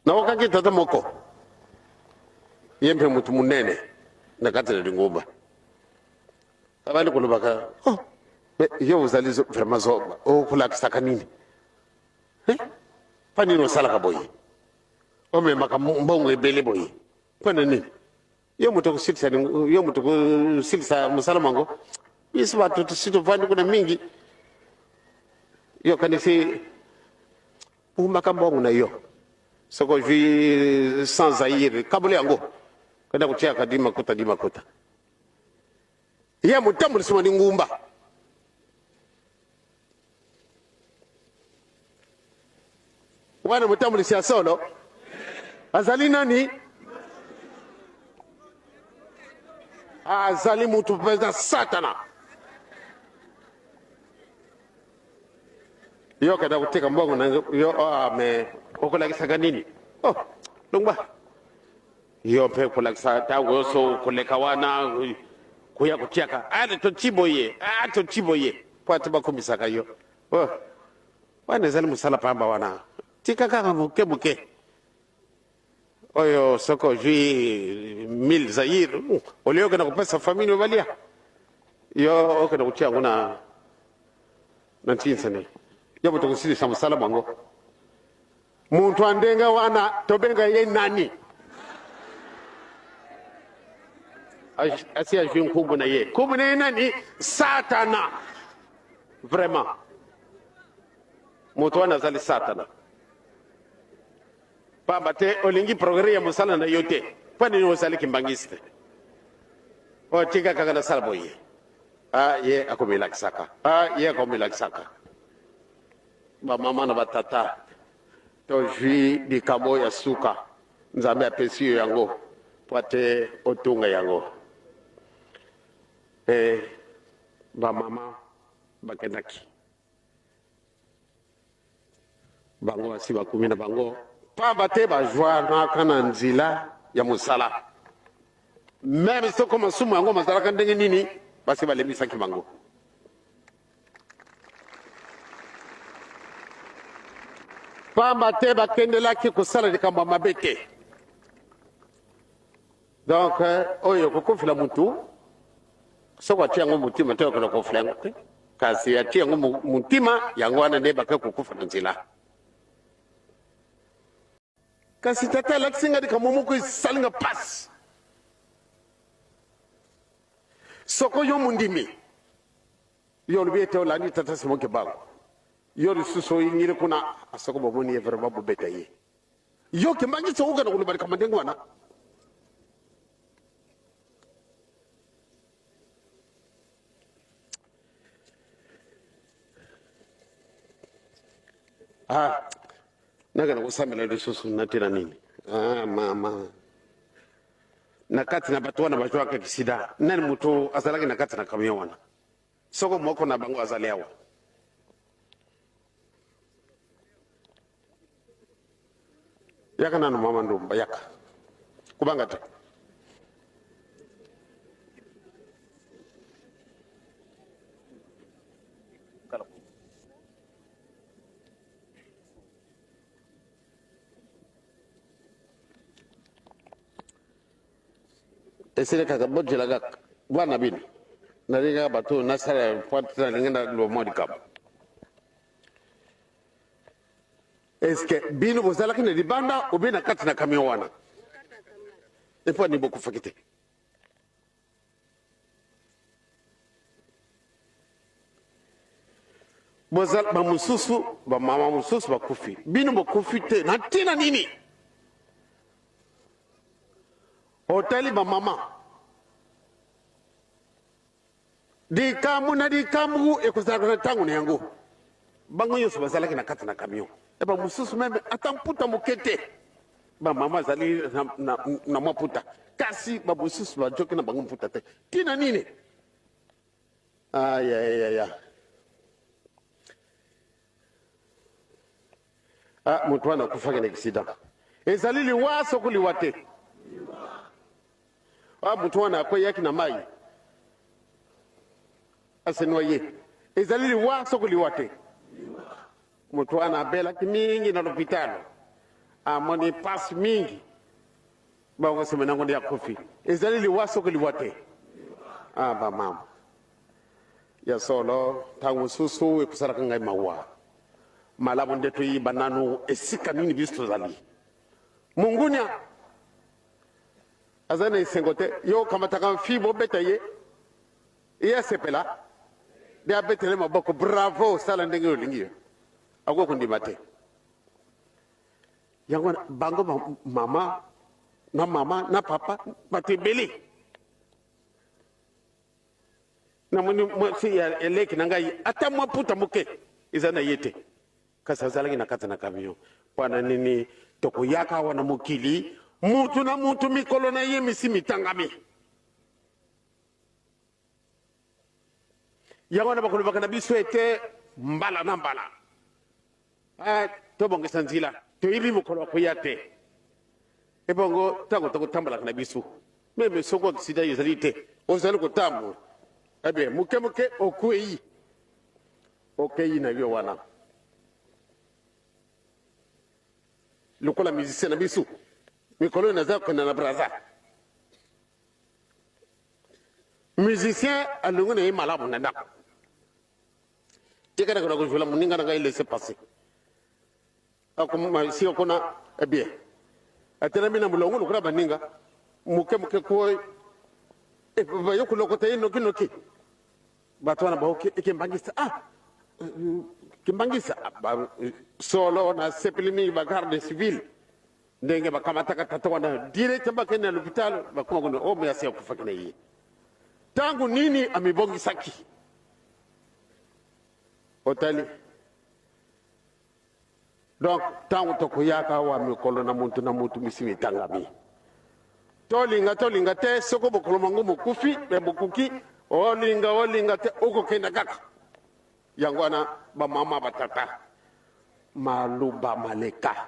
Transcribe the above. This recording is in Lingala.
Naokaki tata moko, ye mpe motu monene na kati na lingomba, abandi kolobaka, oh, mais yo ozali vraiment zoba, okolakisaka nini? Eh? Mpo nini osalaka boye? Omemaka mbongo ebele boye mpo na nini? Yo moto okosilisa, yo moto okosilisa mosala mwango. Biso bato tosi tovandi kuna mingi, yo okanisi bumbaka mbongo na yo, soki ozwi 100 zaire kabole yango kenda kotiaka di makuta di makuta ye motambolisi mwa lingumba. Wana motambolisi ya solo azali nani? Azali mutu mpenza Satana. Yo kenda koteka mbongo na yo, ah, me okolakisaka nini? Oh, longwa yo mpe kolakisa ntango nyonso koleka wana koya kotiaka ale toti boye, ah, toti boye mpo ate bakomisaka yo. Oh, wana ezali mosala pamba wana, tika kaka moke moke oyo soki ozwi 1000 zaire olie okenda kopesa famille balia, yo okenda kotia yango na na ntinsene yo moto kosilisa mosala bango. Muntu ya ndenge wana tobenga ye nani? Asi azwi nkumbu na ye, nkumbu na ye nani? Satana. Vraiment moto wana azali Satana, pamba te olingi progrès ya mosala na yo te. Mpo nini ozali kimbangiste? Otika kaka nasala boye, ah, ye akomilakisaka, ah, ye akomilakisaka. Bamama na batata, tozwi likambo ya suka. Nzambe apesi yo yango mpo ate otunga yango. E, bamama bakendaki bango basi bakumi na bango pamba te bazwanaka na nzela ya mosala meme soko masumu yango mazalaka ndenge nini, basi balembisaki bango. Pamba te bakendelaki kosala likambo ya mabe te. Donc oyo kokufela mutu soki atie yango motima te, okende kokufela yango te, kasi atie yango motima, yango wana nde bake kokufa na nzela. Kasi tata alakisi nga likambo moko esali nga pasi. Soko yo mondimi, yo olobi ete olandi tata Simon Kimbangu, yo lisusu oyingili kuna, soko bomoni ye vraiment bobeta ye. Yo Kimbangu soko okenda koloba likambo ndenge wana. Ah, nakenda kosambela lisusu na ntina nini? Ah, mama, na kati na bato wana bazwaka sida, nani moto azalaki na kati na camion wana? Soko moko na bango azali awa. Yaka nanu mama Ndumba, yaka kubanga te. Esili kaka bojela kaka bwana bino, nalingi kaka bato nasala po nalingi naloba mwa likambo. Eske bino bozalaki na libanda obe na kati na camion wana? Epo ani bokufaki te? Bozala bamosusu, bamama mosusu bakufi, bino bokufi te na ntina nini? Otali bamama, likambo na likambo ekozalaka na ntango na yango. Bango nyonso bazalaki na kati na camion, e bamosusu meme ata mputa moke te. Bamama azali na, na, na mwa mputa, kasi bamosusu bajoki na bango mputa te. Ntina nini? Ayayaya, ah, moto wana akufaki na accident. Ezali liwa soko liwa te? Ah, moto wana akweyaki na mai ase noye. Ezali liwa soko liwa te? Moto wana abelaki mingi na lopitalo. Amoni pasi mingi. Bango nsima nango nde akufi. Ezali liwa soki liwa te. Ah, bamama ya solo, ntango mosusu ekosalaka ngai mawa. Malamu nde toyeba nanu esika nini biso tozali. Mongunia aza na esengo te, yo okamataka mfi bobeta ye, ye asepela nde abetele maboko, bravo, osala ndenge olingi yo, akoki kondima te. Yango wana bango mama na mama na papa bato ebele. Namoni mwasi ya eleki na ngai ata mwa puta moke eza na ye te, kasi azalaki na kati na camion. Mpo na nini tokoyaka awa na mokili, mutu na mutu mikolo na ye misi mitangami. Yango wana bakolobaka na biso ete mbala na mbala, eh, tobongisa nzila, toyebi mokolo akoya te. Ebongo ntango tokotambolaka na biso, meme soko aksida ezali te, ozali kotambola ebe moke moke okwei, okei na yo wana lokola musicien na biso mikolo oyo naza kokenda na Braza. Musicien alongi na ye malamu na ndako, tika nakenda kozwela moninga na ngai laisse passer akoma esika kuna eh bien atelami na molongo lokola baninga moke moke ko eh, baye kolokota ye noki noki. Bato wana baoki ekembangisa, ah kimbangisa solo na sepeli mingi ba garde civile ndenge bakamataka tata wana direct bakende na l'hôpital, bakoma kuna o oh, asi akufaki na ye ntango nini amibongisaki. Otali donc ntango tokoyaka awa mikolo na mutu na mutu misi mitangami, tolinga tolinga te, soko mokolo mango mokufi mpe mokuki, olinga olinga te, okokenda kaka. Yango wana bamama batata, maloba maleka.